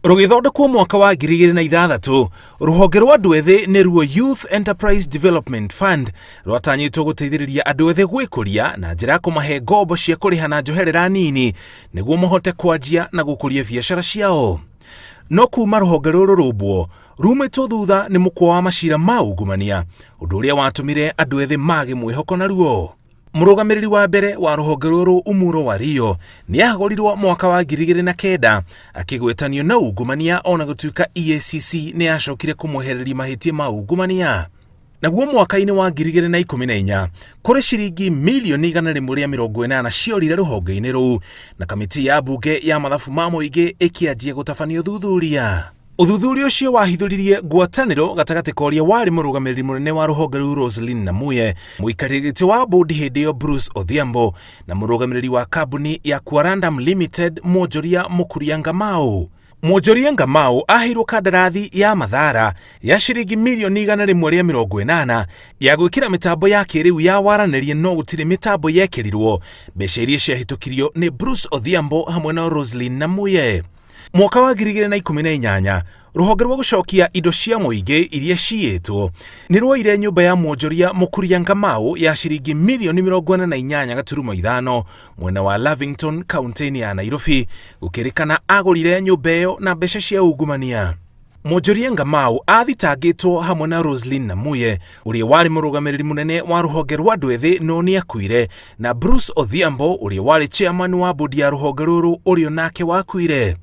Rũgĩthondekwo mwaka wa 2006, rũhonge rwa andũ ethĩ nĩruo Youth Enterprise Development Fund rwatanyĩtwo gũteithĩrĩria andũ ethĩ gwĩkũria na njĩra ya kũmahe ngombo cia kũrĩha na njoherera nini nĩguo mahote kwanjia na gũkũria biacara ciao. No kuma rũhonge rũrũ rũmbwo, rumĩtwo thutha nĩ mũkwa wa macira ma ungumania, ũndũ ũrĩa watũmire andũ ethĩ mage mwĩhoko naruo. Mũrũgamĩrĩri wa mbere wa rũhonge rũrũ Umuro Wario nĩ ahagũrirwo mwaka wa 2009 akĩgwetanio na ungumania ona gũtuĩka EACC nĩ yacokire kũmwehereria mahĩtia ma ungumania. Naguo mwaka-inĩ wa 2014 kũrĩ ciringi mirioni 180 ciorire rũhonge-inĩ rũu na kamĩtĩ ya mbunge ya mathabu ma mũingĩ ĩkĩanjia gũtabania ũthuthuria. Ũthuthuria ũcio wahithũririe ngwatanĩro gatagatĩ ka ũrĩa warĩ mũrũgamĩrĩri mũnene wa rũhonge rũu Roselyn Namuye, mũikarĩri gĩtĩ wa bũndi hĩndĩ ĩyo Bruce Odhiambo, na mũrũgamĩrĩri wa kambuni ya Quorandum Limited Mwonjoria Mũkuria Ngamau. Mwonjoria Ngamau aheirwo kandarathi ya Mathara ya ciringi mirioni 180 ya gwĩkĩra mĩtambo ya kĩrĩu ya waranĩria no gũtirĩ mĩtambo yekĩrirwo. Mbeca iria ciahĩtũkirio nĩ Bruce Odhiambo hamwe na Roselyn Namuye. Mwaka wa 2018, rũhonge rwa gũcokia indo cia mũingĩ iria ciiyĩtwo nĩ rwoire nyũmba ya mwonjoria Mũkuria Ngamau ya ciringi mirioni 48.5 mwena wa Lavington kaunti-inĩ ya Nairobi, gũkĩrĩkana agũrire nyũmba ĩyo na mbeca cia ungumania. Mwonjoria Ngamau athitangĩtwo hamwe na Roselyn Namuye ũrĩa warĩ mũrũgamĩrĩri mũnene wa rũhonge rwa andũ ethĩ no nĩ akuire, na Bruce Odhiambo ũrĩa warĩ chairman wa bodi ya rũhonge rũrũ ũrĩa onake wakuire.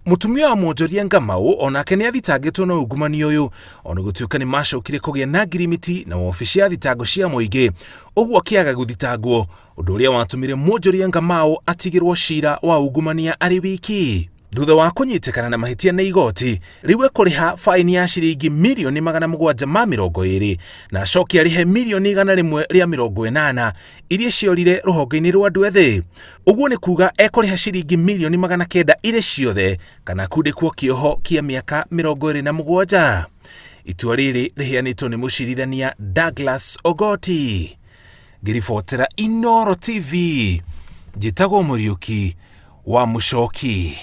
Mũtumia wa Mwonjoria Ngamau onake nĩ athitangĩtwo na ungumania ũyũ ona gũtuĩka nĩ macokire kũgĩa na ngirimiti na wabici ya thitango cia mũingĩ ũguo akĩaga gũthitangwo, ũndũ ũrĩa watũmire Mwonjoria Ngamau atigĩrwo cira wa ungumania arĩ wiki. Thutha wa kũnyitĩkana na mahĩtia nĩ igoti, rĩu ekũrĩha faini ya ciringi mirioni 720 na acoke arĩhe mirioni 180 iria ciorire rũhonge-inĩ rwa andũ ethĩ. Ũguo nĩ kuga ekũrĩha ciringi mirioni 900 irĩ ciothe kana akundĩkwo kĩoho kĩa mĩaka 27. Itua rĩrĩ rĩheanĩtwo nĩ mũcirithania Douglas Ogoti. Ngĩribotera Inooro TV, njĩtagwo Mũriũki wa Mũcoki.